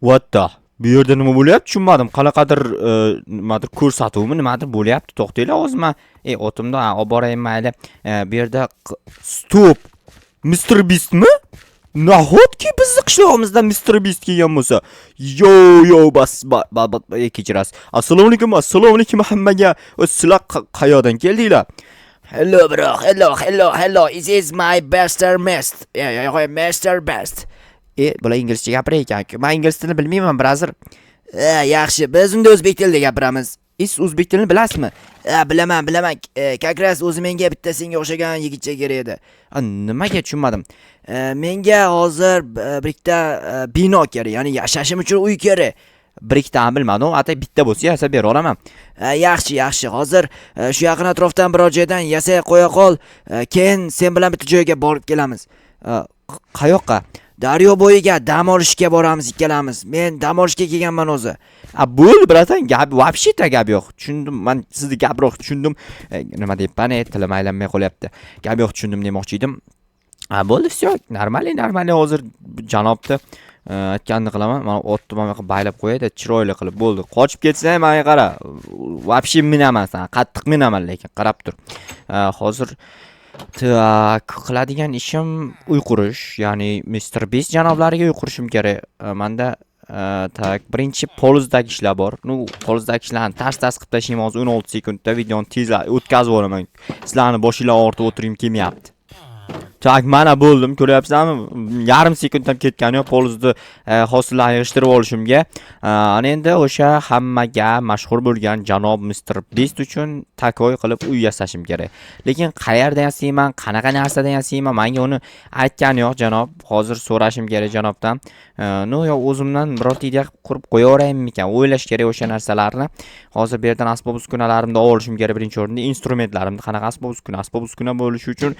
What the? Bu yerda nima bo'lyapti? Tushunmadim. Qanaqadir nimadir ko'rsatuvmi, nimadir bo'lyapti. To'xtanglar, hozir man otimni olib borayin, mayli. Bu yerda стоп. Mr Beastmi? Nahotki bizni qishlog'imizda Mr Beast kelgan bo'lsa? Yo, yo, bas, ba, ba, ba, kechirasiz. Assalomu alaykum, assalomu alaykum hammaga. Sizlar qayoqdan keldinglar? Hello, bro. Hello, hello, hello. This is my bester mest. Yeah, Mr. Best. Bular inglizcha gapirar ekan. Men ingliz tilini bilmayman, brother. Yaxshi, biz unda o'zbek tilida gapiramiz. Siz o'zbek tilini bilasizmi? Ha, bilaman, bilaman. Как раз o'zi menga bitta senga o'xshagan yigitcha kerak edi. A, nimaga, tushunmadim. Menga hozir bir ikkita bino kerak, ya'ni yashashim uchun uy kerak. Bir ikkitani bilmadim, ata bitta bo'lsa yasab bera olaman. Yaxshi, yaxshi. Hozir shu yaqin atrofdan biror joydan yasay qo'ya qol. Keyin sen bilan bitta joyga borib kelamiz. Qayoqqa? Daryo bo'yiga dam olishga boramiz ikkalamiz. Men dam olishga kelganman o'zi. A, bo'ldi, братан, gap вообще-то gap yo'q. Tushundim, man sizni gaproq tushundim. Nima deyapman, tilim aylanmay qolyapti. Gap yo'q, tushundim demoqchi edim. A, bo'ldi, всё, нормальный, нормальный. Hozir janobni aytganini qilaman. Mana otni mana buyoqqa baylab qo'yayda, chiroyli qilib, bo'ldi. Qochib ketsang, menga qara. Вообще minaman san, qattiq minaman lekin, qarab tur. Hozir так, qiladigan ishim uy qurish, ya'ni Mr Beast janoblariga uy qurishim kerak. Manda так, birinchi polizdagi ishlar bor. Ну, polizdagi ishlarni tars-tars qilib tashlayman hozir 16 sekundda, videoni tez o'tkazib yuboraman. Sizlarni boshinglar og'ritib o'tirgim kelmayapti. Так, mana bo'ldim, ko'ryapsizlarmi? Yarim sekund ham ketgani yo'q polizni hosillarni yig'ishtirib olishimga. Ana endi o'sha hammaga mashhur bo'lgan janob Mr Beast uchun такой qilib uy yasashim kerak. Lekin qayerda yasayman, qanaqa narsada yasayman, menga uni aytgani yo'q janob. Hozir so'rashim kerak janobdan. Ну, yo o'zimdan birorta ideya qurib qo'yaveraymikan, o'ylash kerak o'sha narsalarni. Hozir bu yerdan asbob uskunalarimni olishim kerak birinchi o'rinda, instrumentlarimni. Qanaqa asbob uskuna? Asbob uskuna bo'lishi uchun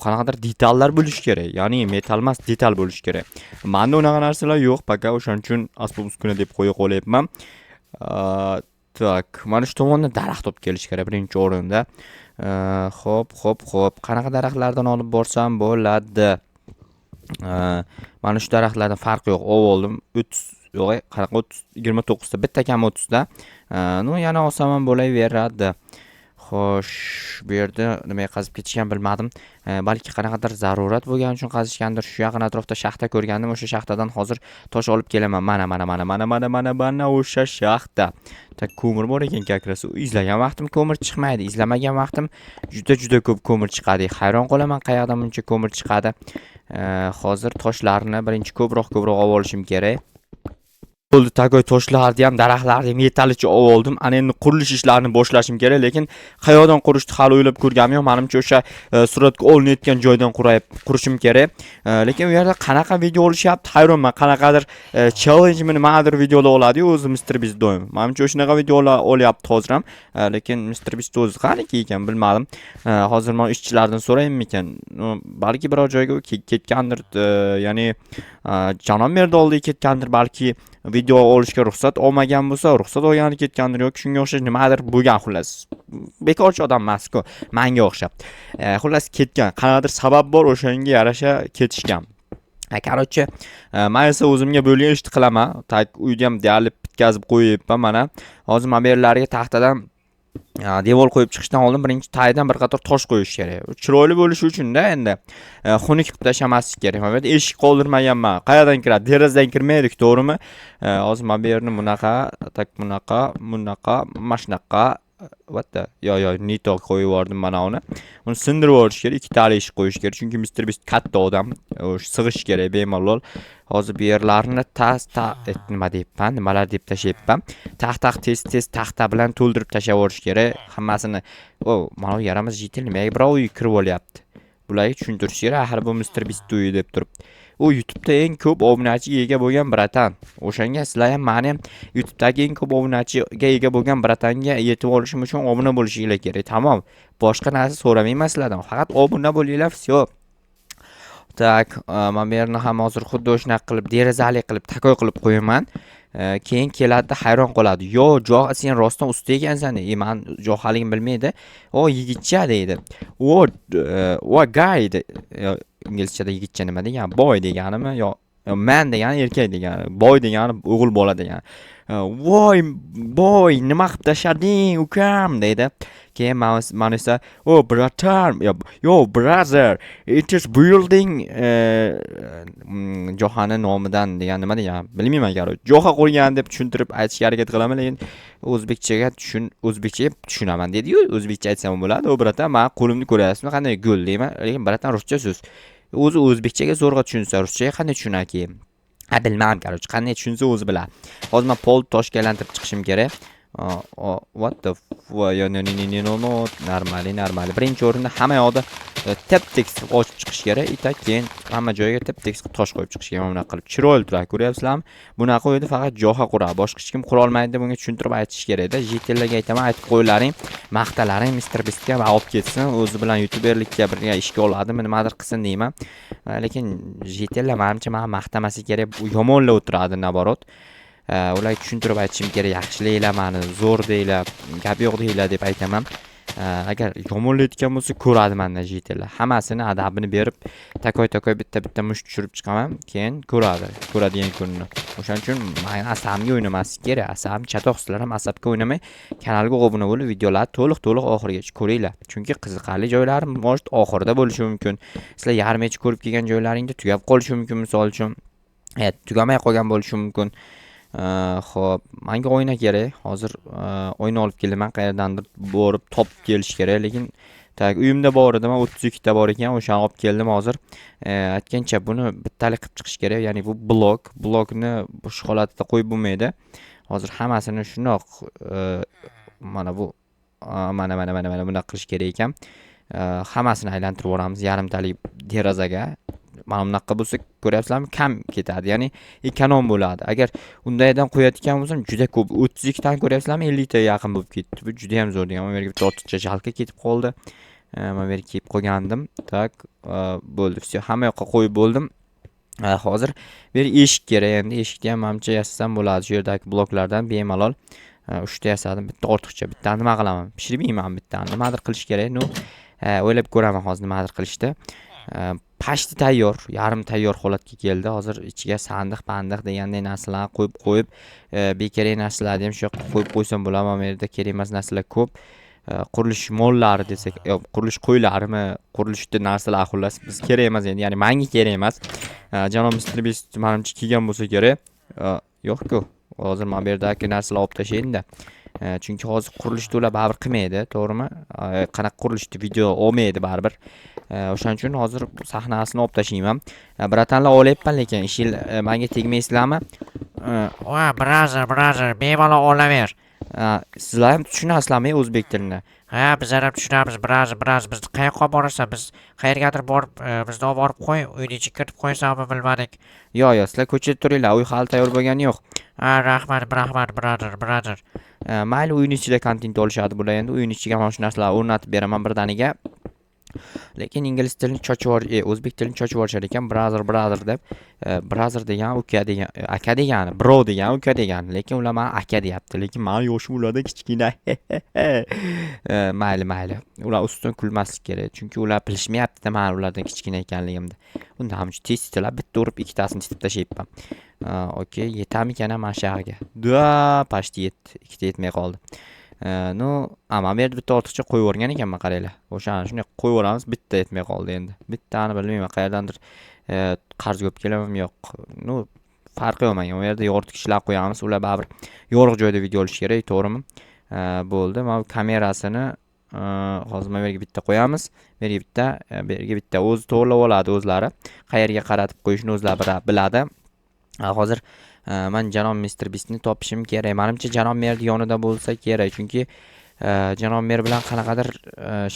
qanaqadir detallar bo'lishi kerak. Ya'ni metal emas, detal bo'lishi kerak. Menda unaqa narsalar yo'q, пока, o'shaning uchun asbob uskuna deb qo'ya qolyapman. Так, mana shu tomondan daraxt olib kelish kerak birinchi o'rinda. Xo'p. Qanaqa daraxtlardan olib borsam bo'ladi? Mana shu daraxtlardan farqi yo'q. Olib oldim. 30, yo'q, qanaqa 30, 29 ta, bitta kam 30 ta. Ну, yana olsam ham bo'laveradi. Xo'sh, bu yerda nimaga qazib ketishgan bilmadim. Balki qanaqadir zarurat bo'lgani uchun qazishgandir. Shu yaqin atrofda shaxta ko'rgandim. O'sha shaxtadan hozir tosh olib kelaman. Mana, mana, mana, mana, mana, mana, mana o'sha shaxta. Так, ko'mir bor ekan как раз. Izlagan vaqtim ko'mir chiqmaydi. Izlamagan vaqtim juda juda ko'p ko'mir chiqadi. Hayron qolaman, qayerdan buncha ko'mir chiqadi. Hozir toshlarni birinchi ko'proq ko'proq olib olishim kerak. Bo'ldi, такой toshlarni ham, daraxtlarni ham yetarlicha olib oldim. Ana endi qurilish ishlarini boshlashim kerak, lekin qayerdan qurishni hali o'ylab ko'rganim yo'q. Menimcha, o'sha suratga olinayotgan joydan qurayib qurishim kerak. Lekin u yerda qanaqa video olishyapti, hayronman. Qanaqadir challenge mi, nimadir videolar oladi-yu o'zi Mr Beast doim. Menimcha, o'shanaqa videolar olyapti hozir ham. Lekin Mr Beast o'zi qaniki ekan, bilmadim. Hozir men ishchilardan so'raymikan? Balki biror joyga ketgandir, ya'ni janob merni oldiga ketgandir, balki video olishga ruxsat olmagan bo'lsa, ruxsat olgani ketgandir yoki shunga o'xshash nimadir bo'lgan xullas. Bekorchi odam emas-ku, manga o'xshab. Xullas ketgan, qanaqadir sabab bor, o'shanga yarasha ketishgan. Короче, man esa o'zimga bo'lgan ishni qilaman. Так, uyni ham deyarli bitkazib qo'yibman mana. Hozir mana bu yerlarga taxtadan devor qo'yib chiqishdan oldin birinchi tagidan bir qator tosh qo'yish kerak. Chiroyli bo'lishi uchun-da endi. Xunuk qilib tashlamaslik kerak. Mana bu yerda eshik qoldirmaganman. Qayerdan kiradi? Derazadan kirmaydi-ku, to'g'rimi? Hozir mana bu yerni bunaqa, так, bunaqa, bunaqa, mana shunaqa. What the? Yo, yo, не то qo'yib yubordim mana uni. Uni sindirib yuborish kerak, ikkitali eshik qo'yish kerak. Chunki Mr. Beast katta odam. O'sha sig'ishi kerak bemalol. Hozir bu yerlarni tas ta nima deyapman, nimalar deb tashlayapman. Taq taq, tez tez taxta bilan to'ldirib tashlab yuborish kerak hammasini. O, mana bu yaramas житель nimaga birov uyga kirib olyapti? Bularga tushuntirish kerak, axir bu Mr. Beast uyi deb turib. U YouTube'da eng ko'p obunachiga ega bo'lgan братан. O'shanga sizlar ham mani ham YouTube'dagi eng ko'p obunachiga ega bo'lgan братан ga yetib olishim uchun obuna bo'lishinglar kerak. Tamom. Boshqa narsa so'ramayman sizlardan. Faqat obuna bo'linglar, всё. Так, mana bu yerni ham hozir xuddi shunaqa qilib derazali qilib, такой qilib qo'yaman. Keyin keladida hayron qoladi. "Yo, Joha, sen rostdan usta ekansan." Man Johaligimni bilmaydi. "O, yigitcha" deydi. "O, o guy" deydi. Inglizchada yigitcha nima degani? Boy deganimi yo Man degani erkak degani, boy degani o'g'il bola degani. "Voy, boy, nima qilib tashlading, ukam?" deydi. Keyin man esa: "O, братан, yo brother, it is building Johani nomidan" degan, nima degan bilmayman, короче, Joha qurgan deb tushuntirib aytishga harakat qilaman, lekin o'zbekchaga tushun, o'zbekchaga tushunaman deydiyu, o'zbekcha aytsam bo'ladi. "O, братан, mani qo'limni ko'ryapsizmi, qanday go'l?" deyman, lekin братан ruscha so'z, o'zi o'zbekchaga zo'rg'a tushunsa, ruschaga qanday tushunar keyin? Ha, bilmadim, короче, qanday tushunsa, o'zi biladi. Hozir man pol toshga aylantirib chiqishim kerak. What the yo, no, no, no, no, no, нормально, нормально. Birinchi o'rinda hamma yoqda tep tekis qilib ochib chiqish kerak и так keyin hamma joyiga tep tekis qilib tosh qo'yib chiqish kerak. Mana bunaqa qilib chiroyli turadi, ko'ryapsizlarmi? Bunaqa uyni faqat Joha quradi, boshqa hech kim qurolmaydi deb bunga tushuntirib aytish kerakda. Житель larga aytaman, aytib qo'ylaring, maqtalaring Mister Beastga va olib ketsin o'zi bilan youtuberlikka, birga ishga oladimi, nimadir qilsin deyman. Lekin житель lar manimcha mani maqtamasa kerak, u yomonlab o'tiradi, наоборот. Ularga tushuntirib aytishim kerak, yaxshilanglar mani, zo'r denglar, gap yo'q denglar deb aytaman. Agar yomonlayotgan bo'lsa, ko'radi mandan житель lar. Hammasini adabini berib, такой такой bitta bitta musht tushirib chiqaman, keyin ko'radi, ko'radigan kunini. O'shaning uchun mani asabimga o'ynamaslik kerak. Asabim chatoq, sizlar ham asabga o'ynamay, kanalga obuna bo'lib, videolarni to'liq to'liq oxirigacha ko'ringlar. Chunki qiziqarli joylari может oxirida bo'lishi mumkin. Sizlar yarmigacha ko'rib kelgan joylaringda tugab qolishi mumkin, misol uchun. Tugamay qolgan bo'lishi mumkin. Xo'p, menga oyna kerak. Hozir oyna olib kelaman, qayerdandir borib topib kelish kerak, lekin так, uyimda bor edi, man 32 ta bor ekan, o'shani olib keldim hozir. Aytgancha, buni bittalik qilib chiqish kerak, ya'ni bu blok, blokni shu holatida qo'yib bo'lmaydi. Hozir hammasini shundoq mana bu mana mana mana mana bunaqa qilish kerak ekan. Hammasini aylantirib yuboramiz yarimtalik derazaga. Mana bunaqa bo'lsa, ko'ryapsizlarmi, kam ketadi, ya'ni эконом bo'ladi. Agar undaydan qo'yayotgan bo'lsam, juda ko'p, 32 tani ko'ryapsizlarmi, 50 taga yaqin bo'lib ketdi. Bu juda ham zo'r degan. Mana bu yerga bitta ortiqcha жалко ketib qoldi. Mana bu yerga kelib qolgandim. Так, bo'ldi, всё, hamma yoqqa qo'yib bo'ldim. Hozir bu yerga eshik kerak endi. Eshikni ham manimcha yasasam bo'ladi shu yerdagi bloklardan bemalol. Uchta yasadim, bitta ortiqcha. Bittani nima qilaman? Pishirib yeyman bittani. Nimadir qilish kerak. Ну, o'ylab ko'raman hozir nimadir qilishni. Почти tayyor, yarim tayyor holatga keldi. Hozir ichiga sandiq, pandiq deganday narsalarni qo'yib qo'yib, bekerak narsalarni ham shu yoqqa qo'yib qo'ysam bo'ladi. Mana bu yerda kerak emas narsalar ko'p. Qurilish mollari desak, yo qurilish qo'ylarimi, qurilishda narsalar, xullas, biz kerak emas endi, ya'ni manga kerak emas. Janob Mr. Beast manimcha kelgan bo'lsa kerak. Yo'q-ku. Hozir mana bu yerdagi narsalarni olib tashlayinda. Chunki hozir qurilishni ular baribir qilmaydi, to'g'rimi? Qanaqa qurilishni video olmaydi baribir. O'shaning uchun hozir sahnasini olib tashlayman. Братан lar, olyapman, lekin ishinglar manga tegmaysizlarmi? Va, brother, brother, bemalol olaver. Sizlar ham tushunasizlarmi o'zbek tilini? Ha, bizlar ham tushunamiz, brother, brother. Bizni qayoqqa olib borasan? Biz qayergadir borib, bizni olib borib qo'y, uyni ichiga kiritib qo'yasanmi, bilmadik. Yo'q, yo'q, sizlar ko'chada turinglar, uy hali tayyor bo'lgani yo'q. Ha, rahmat, rahmat, brother, brother. Mayli, uyni ichida kontent olishadi bular endi. Uyni ichiga mana shu narsalarni o'rnatib beraman birdaniga. Lekin ingliz tilini chochib yubor, o'zbek tilini chochib yuborishar ekan, brother, brother deb. Brother degani uka degan, aka degani, bro degani uka degani. Lekin ular mani aka deyapti. Lekin mani yoshim ulardan kichkina. Mayli, mayli. Ular ustidan kulmaslik kerak. Chunki ular bilishmayapti-da mani ulardan kichkina ekanligimni. Unda ham tez titilab bitta urib ikkitasini titib tashlayapman. Okey, yetamikan mana shu yog'iga? Да, почти yetdi. Ikkita yetmay qoldi. Ну, mana bu yerda bitta ortiqcha qo'yib yuborgan ekanman, qaranglar. O'shani shunday qo'yib yuboramiz, bitta yetmay qoldi endi. Bittani bilmayman, qayerdandir qarzga olib kelamanmi, yo'q. Ну, farqi yo'q menga. U yerda yoritgichlar qo'yamiz. Ular baribir yorug' joyda video olish kerak, to'g'rimi? Bo'ldi. Mana bu kamerasini hozir mana bu yerga bitta qo'yamiz. Bu yerga bitta, bu yerga bitta. O'zi to'g'irlab oladi o'zlari. Qayerga qaratib qo'yishni o'zlari biladi. Hozir man janob Mr. Beastni topishim kerak. Manimcha, janob merni yonida bo'lsa kerak, chunki janob mer bilan qanaqadir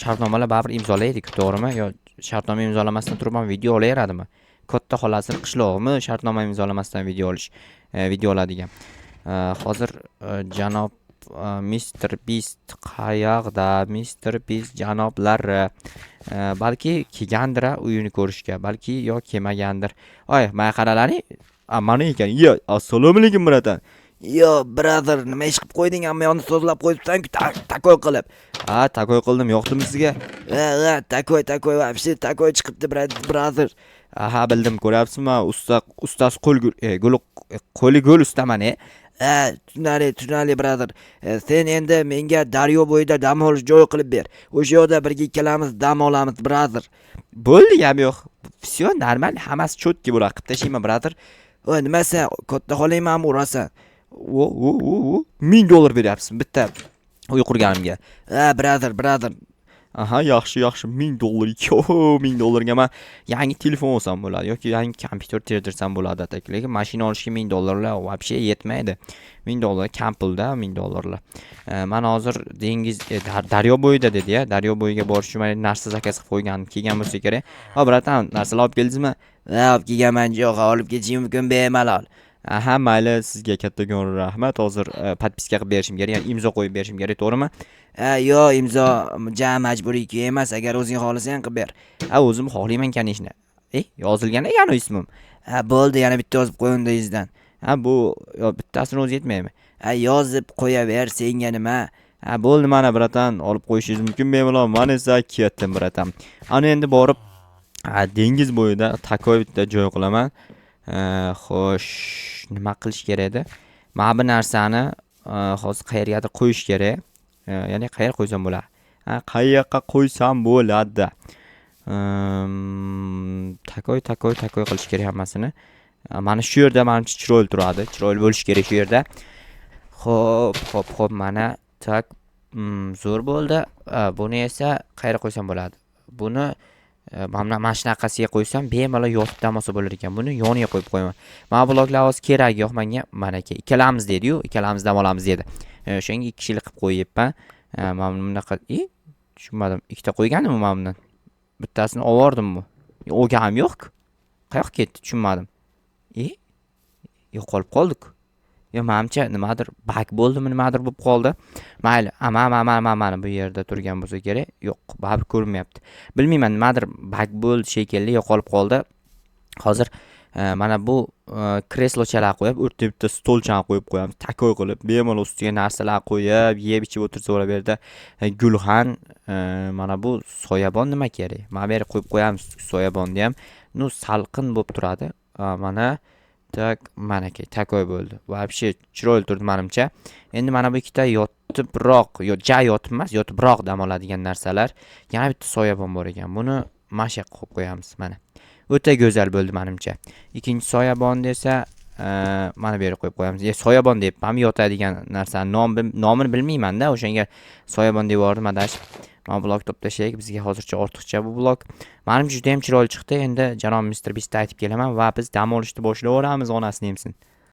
shartnomalar baribir imzolaydi-ku, to'g'rimi? Yo shartnoma imzolamasdan turib ham video olaveradimi? Katta xolasini qishlog'imi shartnoma imzolamasdan video olish, video oladigan. Hozir janob Mr. Beast qayerda? Mr. Beast janoblari balki kelgandir uyini ko'rishga, balki yo kelmagandir. Oy, mana qaralaring. A, mana ekan. Yo, assalomu alaykum, братан. Yo, brother, nima ish qilib qo'yding? Hamma yoqni sozlab qo'yibsan-ku, такой qilib. Ha, такой qildim, yoqdimi sizga? Ha, ha, такой, такой, вообще такой chiqibdi, brother. Aha, bildim, ko'ryapsizmi? Usta, ustasi qo'l gul, guli, qo'li gul ustaman, e. Ha, tushunarli, tushunarli, brother. Sen endi menga daryo bo'yida dam olish joyi qilib ber. O'sha yoqda birga ikkalamiz dam olamiz, brother. Bo'ldi, gap yo'q. Всё нормально, hammasi чётко bo'ladi. Qilib tashlayman, brother. Voy, nima sen katta xohlangmanmi urasan? O, o, o, o. $1000 beryapsiz bitta uy qurganimga. Ha, brother, brother. Aha, yaxshi, yaxshi. $1000, ikki $1000ga man yangi telefon olsam bo'ladi yoki yangi kompyuter terdirsam bo'ladi, так. Lekin mashina olishga $1000lar вообще yetmaydi. $1000 kam pulda, $1000lar. Man hozir dengiz, daryo bo'yida dedi-ya. Daryo bo'yiga borish uchun mana narsa заказ qilib qo'yganim kelgan bo'lsa kerak. Ha, братан, narsalar olib keldingizmi? Ha, olib kelganman, yo'q, olib ketishing mumkin bemalol. Aha, mayli, sizga kattakon rahmat. Hozir подписка qilib berishim kerak, ya'ni imzo qo'yib berishim kerak, to'g'rimi? Ha, yo'q, imzo ja majburiy emas, agar o'zing xohlasang qilib ber. Ha, o'zim xohlayman, конечно. Yozilgan ekan ismim. Ha, bo'ldi, yana bitta yozib qo'y unda izidan. Ha, bu yo bittasini o'zi yetmaymi? Ha, yozib qo'yaver, senga nima? Ha, bo'ldi, mana, братан, olib qo'yishingiz mumkin bemalol. Man esa ketdim, братан. Ana endi borib, dengiz bo'yida такой bitta joy qilaman. Xo'sh, nima qilish kerak edi? Mana bu narsani hozir qayergadir qo'yish kerak. Ya'ni qayerga qo'ysam bo'ladi? Ha, qayoqqa qo'ysam bo'ladi? Такой, такой, такой qilish kerak hammasini. Mana shu yerda manimcha chiroyli turadi. Chiroyli bo'lishi kerak shu yerda. Xo'p, xo'p, xo'p, mana так, zo'r bo'ldi. Buni esa qayerga qo'ysam bo'ladi? Buni mana shunaqasiga qo'ysam bemalol yotib dam olsa bo'lar ekan. Buni yoniga qo'yib qo'yaman. Mana bloklar hozir keragi yo'q menga. Manaki ikkalamiz dedi-yu, ikkalamiz dam olamiz dedi. O'shanga ikki kishilik qilib qo'yyapman. Mana bunaqa, tushunmadim. Ikkita qo'yganimmi mana bundan? Bittasini olvordimmi? Olganim yo'q-ku. Qayoqqa ketdi, tushunmadim. Yo'qolib qoldik. Yo, manimcha nimadir баг bo'ldimi, nimadir bo'lib qoldi. Mayli, mana, mana, mana, mana bu yerda turgan bo'lsa kerak. Yo'q, baribir ko'rinmayapti. Bilmayman, nimadir баг bo'ldi shekilli, yo'qolib qoldi. Hozir mana bu kreslochalar qo'yib, o'rtaga bitta stolchani qo'yib qo'yamiz. Такой qilib, bemalol ustiga narsalar qo'yib, yeb ichib o'tirsa bo'ladi bu yerda. Gulxan, mana bu soyabon nima kerak? Mana bu yerga qo'yib qo'yamiz soyabonni ham. Ну, salqin bo'lib turadi. Mana так, manaki такой bo'ldi. Вообще chiroyli turdi menimcha. Endi mana bu ikkita yotibroq, yo ja yotib emas, yotibroq dam oladigan narsalar. Yana bitta soyabon bor ekan. Buni mana shu yoqqa qo'yib qo'yamiz, mana. O'ta go'zal bo'ldi menimcha. Ikkinchi soyabon desa, mana bu yerga qo'yib qo'yamiz. Soyabon deyapman, yotadigan narsani nomini bilmayman-da, o'shanga soyabon deb yubordim adashib. Mana blok topib tashlaylik, bizga hozircha ortiqcha bu blok. Menimcha juda ham chiroyli chiqdi. Endi janob Mr. Beastga aytib kelaman va biz dam olishni boshlayveramiz, onasini emsin.